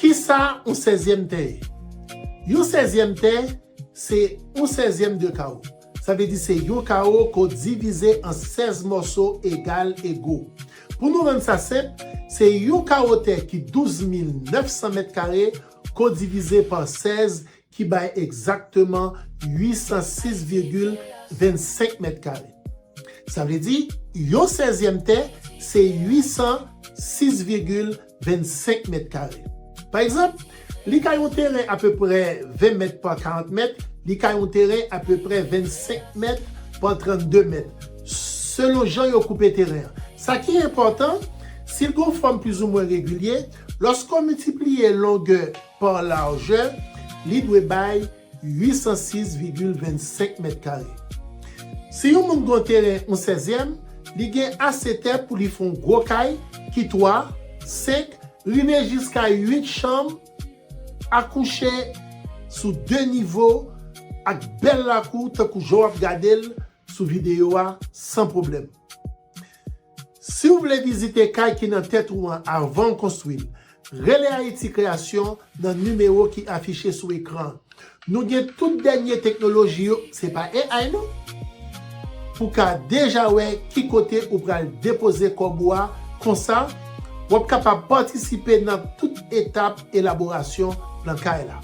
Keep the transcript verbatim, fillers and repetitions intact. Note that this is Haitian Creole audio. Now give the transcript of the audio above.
Kisa yon sèzyèm tè ye? Yon sèzyèm tè se yon sèzyèm de kawo. Sa vle di se yon kawo ke w divize an sèz mòso egal ego. Pou nou rann sa senp, se yon kawo tè ki douz mil nèf san mèt kare ke w divize pa sèz ki bay egzakteman uit san sis vigil vennsenk mèt kare. Sa vle di, yon sèzyèm tè se uit san sis vigil vennsenk mèt kare. Pa egzanp, li ka yon teren apeprè ven mèt pa karant mèt, li ka yon teren apeprè vennsenk mèt pa trannde mèt, selon jan yo koupe teren an. Sa ki enpòtan, si l gen yon fòm plizoumwen regilye, lòske w miltipliye longè pa lajè, li dwe bay uit san sis vigil vennsenk mèt kare. Si yon moun gen yon teren yon sèzyèm, li gen ase tè pou li fè yon gwo kay ki twa, senk, rive jiska uit chanm, akouche sou de nivo, ak bèl lakou tankou jan w ap gade l sou videyo a san pwoblèm. Si w vle vizite kay ki nan tèt ou an avan w konstwi l, rele Ayiti Kreyasyon nan nimewo ki afiche sou ekran an. Nou gen tout dènye teknoloji yo, se pa A I non, pou ka deja wè ki kote ou pral depoze kòb ou a, konsa, w ap kapab patisipe nan tout etap elaborasyon plan kay la.